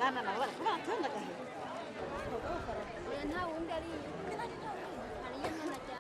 Abana nabo bariko baratonda gahe. Oya, nta wundi ari, hariyo mwana ajyana.